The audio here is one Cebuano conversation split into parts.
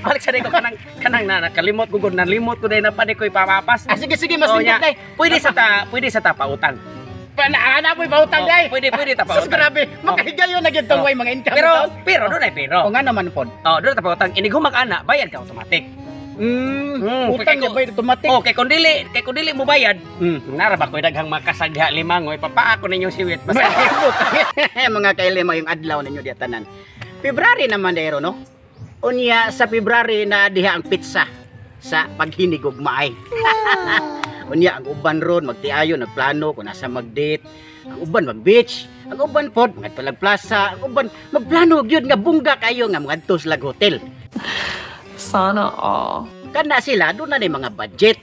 Balik sa ko kanang kanang na nakalimot ko gud, nalimot ko dai na pa ko ipapapas. Ah, sige sige, mas Oh, nindot nya. day. Pwede sa ta pautang. Pana ana po pautang Oh, day. pwede ta Sus, pautang. grabe, makahigayon na gyud tong Oh. way mga income. Pero taon. pero doon ay pero. O nga naman pod. Oh, doon ta pautang. Inig humag ana, bayad ka automatic. Utang na bayad automatic. Oh, kay kung dili mo bayad, nara ba ko'y daghang makasagha limangoy, papaako ninyong siwit. Basta Mga kailima, yung adlaw ninyo diya tanan. February naman dero, no? Unya sa February na diha ang pizza sa paghinig og maay. Unya ang uban ron magtiayon nagplano kung nasa mag-date, ang uban mag-beach, ang uban pod ngadto lag plaza, ang uban magplano gyud nga bungga kayo nga moadto sa lag hotel. Sana all. Kana sila doon na ni mga budget.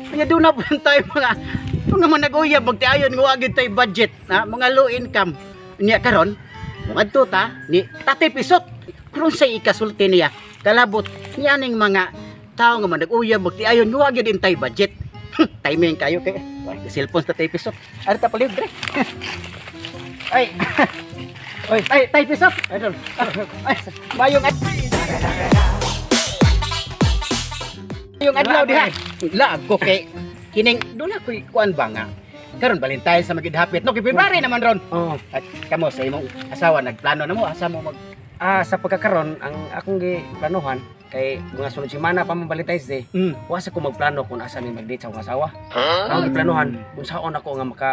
Kanya doon na po tayo mga mga managuyab magtiayon nga wa gyud tay budget na mga low income. Unya karon moadto ta ni Tatay Pisot. Karon sa ikasulti niya kalabot niya ning mga tao nga managuyab magtiayon nga wa gyud intay budget. Timing kayo kay ay, cellphone sa Tatay Pisot. Ari ta palihog dre. Ay. Oy, ay, Tay Pisot. Idol. Ay, mayong yung adlaw diha. Laag ko kay kining doon ako'y kuan ba nga. Karon Valentine sa magid hapit. No, kay February naman ron. Oh. At kamo sa imong asawa nagplano na mo asa mo mag Ah, sa pagkakaron ang akong giplanuhan kay mga sunod semana pa man Valentine's Day. Wa sa ko magplano kung asa mi mag-date sa akong asawa. Ang giplanuhan kung saon ako nga maka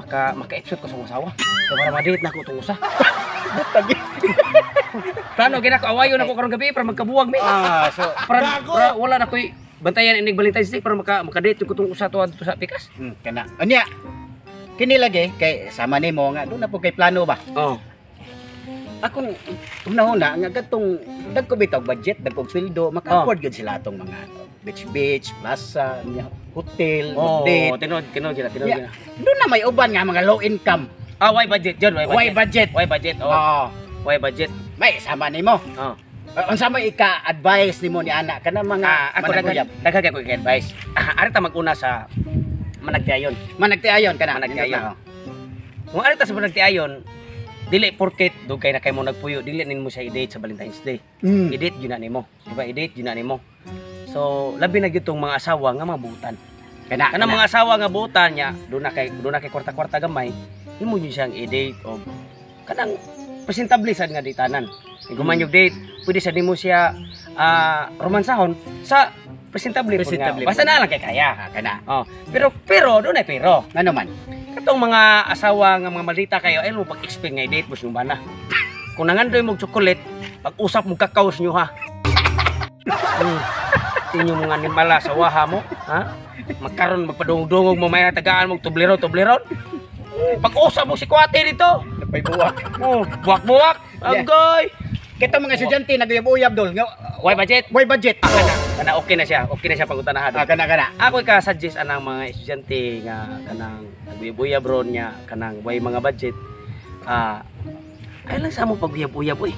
maka maka-episode ko sa akong asawa. Kay para ma-date na ako tong usa. Plano gina ko awayon ako karong gabi para magkabuwag mi. Ah, so Para wala na ko'y bantayan inig Valentine's Day para maka maka-date ko tong usa tuwa dito sa pikas. Kana. Unya. Kini lagi kay sama nimo nga doon na po kay plano ba. Oh. Akong hunahuna nga katong dagko bitaw budget, dagko sweldo, maka-afford gyud sila atong mga beach beach, plaza, nya, hotel, Oh, date. tinod tinod gina, tinod Yeah. gina. Doon na may uban nga mga low income. Ah, why budget jud, why budget. Why budget? Why budget? Oh, Oh. why budget. May sama nimo. Oh. Unsa may ika-advise nimo ni ana kana mga Ah, ako managuyab? daghan daghan ko advice. Ah, ari ta mag-una sa managtiayon. Managtiayon kana. Managtiayon. Kung ari ta sa managtiayon, dili porket dugay na kay mo nagpuyo, dili nimo siya i-date sa Valentine's Day. I-date gyud na nimo. Di ba? I-date gyud na nimo. So, labi na gyud tong mga asawa nga mabutan. Kana Kana mga asawa nga butan niya, doon na kay kwarta-kwarta gamay, imo gyud siyang i-date o kanang presentable sad nga ditanan. Kung man yung date, pwede sa nimo siya romansahon sa presentable pud nga. Presentable Basta pud. na lang kay kaya. Ah, kana. Oh, pero pero doon ay pero. Ngano man? Katong mga asawa nga mga malita kayo, ay mo pag-expect nga i-date mo siyang bana. Kung nangandoy mo chocolate, pag-usap mo kakaos nyo ha. Inyo mga animala sa waha mo, ha? Magkaroon magpadungog-dungog mo may tagaan mo tublero tubleron. Pag-usap mo si Kwate dito. Napay buwak. Oh, buwak-buwak. Anggoy. Kita mga estudyante naguyab-uyab dol. Nga Why budget? Why budget? Ah, kana, kana okay na siya. Okay na siya pangutanahan. Ah, kana kana. Ako ka suggest anang mga estudyante nga kanang naguyab-uyab ron niya kanang way mga budget. Ah, ay lang sa mo pagbuyab-uyab oy.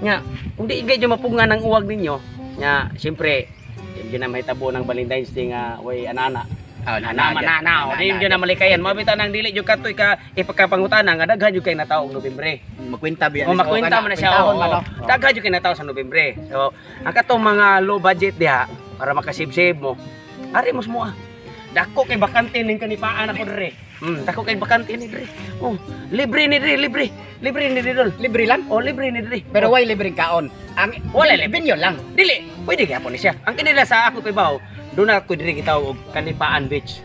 Nya, kung di kayo mapunga ng uwag ninyo, nya siyempre di na mahitabo ng Valentine's Day nga way anana. Ah, Na na na na, di jud na malikayan. Mabita nang dili jud katoy ka ipagkapangutana nga daghan jud kay natawo og Nobyembre. Magkwenta biya. O makwenta man na siya. Kwentahon Oo. man, no? Daghan jud kay natawo sa Nobyembre. So, ang katong mga low budget diha para makasave-save mo. Ari mo ah. Dako kay bakante ning kanipaan ako dire. Dako kay bakante ni dire. Oh, libre ni dire, libre. Libre ni dire dol. Libre lang. Oh, libre ni dire. Pero why libreng kaon? Ang Wala libre. Binyo lang. Dili, pwede gyapon ni siya. Ang kanila sa ako kay bawo, doon ako diri gitawag og Kanipaan Beach.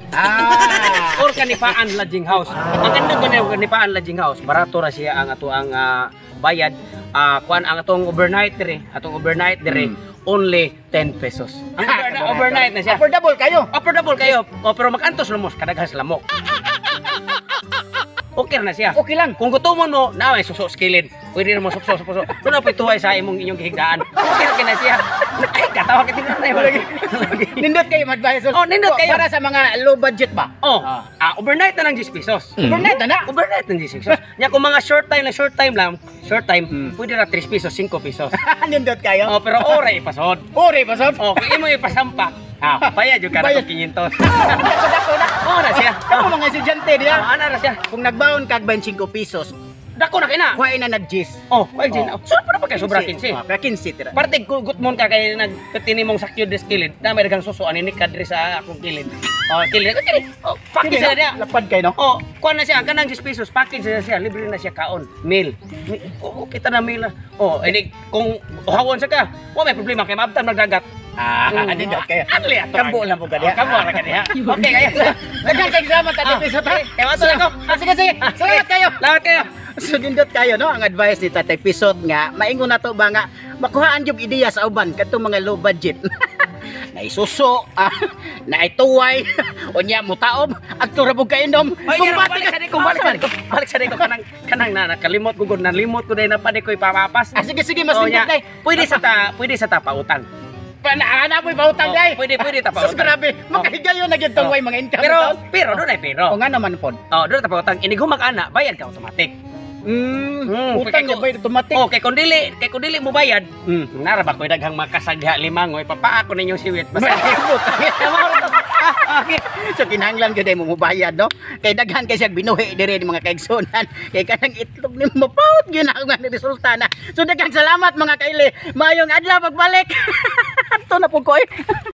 Or Kanipaan Lodging House. Ang ganda ko na Kanipaan Lodging House, barato ra siya ang ato ang bayad. Ah, kuan ang atong overnight dire, atong overnight dire only 10 pesos. Ang overnight na siya. Affordable kayo. Affordable kayo. O, pero makantos lumos kadaghan sa lamok. Okay na siya. Okay lang. Kung gutomon mo, na may suso sa kilid. Pwede na mo sukso, sukso. Doon na tuway sa imong inyong gihigdaan. Okay na kina siya. Ay, katawa ka tingnan na yun. Nindot kayo advice. Oh, nindot kayo. Para sa mga low budget ba? Oh, overnight na lang 10 pesos. Overnight na na. Overnight ng 10 pesos. Nya kung mga short time lang, short time lang, short time, pwede na 3 pesos, 5 pesos. Nindot kayo. Oh, pero ora ipasod. Ore pa sob. Oh, kung imo ipasampak, bayad jud ka na Bayad. 500. Dako dako na. Oh, na siya. Ako mga estudyante diya. Oh, ana na siya. Kung nagbaon kag 25 pesos, Dako na kay na. Kuha na nag-gis. Oh, kuha na. Oh. Sunod pa na pa kay sobra 15. Oh, kaya 15 tira. Parte gutmon ka kay nagpatini mong sakyo des kilid. Na may daghang suso ani ni kadri sa akong kilid. Oh, kilid. Kini. Oh, package na niya. Lapad kay no. Oh, kuha na siya kanang 10 pesos, package na siya, libre na siya kaon, meal. Oh, kita na meal. Oh, ini kung uhawon sa ka, wa may problema kay maabtan magdagat. Ah, nindot kayo. Adli ato. Kambo lang po ka diha. Oh, kambo ra ka diha. Okay kayo. Daghang kay salamat, Ate Pisot, ha. Kay wato na ko. Ah, sige, sige. Salamat kayo. Salamat kayo. So nindot kayo no ang advice ni Tatay Pisot nga maingon na to ba nga makuhaan yung ideya sa uban kadtong mga low budget. Naisuso, naituway, unya mutaob, adto ra pud kainom. Ay, Kung kung bati balik sa ko, balik sa ko, balik sa ko kanang kanang na nakalimot ko gud, nalimot ko dai na pa ko ipapapas. Ah, sige sige, mas Oh, nindot nya. day. Pwede sa ta pautang. Pana mo pautang Oh, day. pwede ta Sus pautang. grabe, makahigayon na gyud tong way mga income. Pero taon. pero doon ay pero. O nga naman pod. Oh, doon ta pautang. Inig humag ana, bayad ka automatic. Utang kay niya ko- ba automatic? Oh, kay kung dili mo bayad, nara ba ko'y daghang makasagha limangoy, papaako ninyong siwit. Basta. Ah, okay. So kinahanglan gyud ay mo mubayad no. Kay daghan kay siya binuhi diri ni mga kaigsunan. Kay kanang itlog ni mapaut gyud na nga ni resulta na. So daghang salamat, mga kaili. Maayong adlaw pagbalik. Adto na pud ko eh.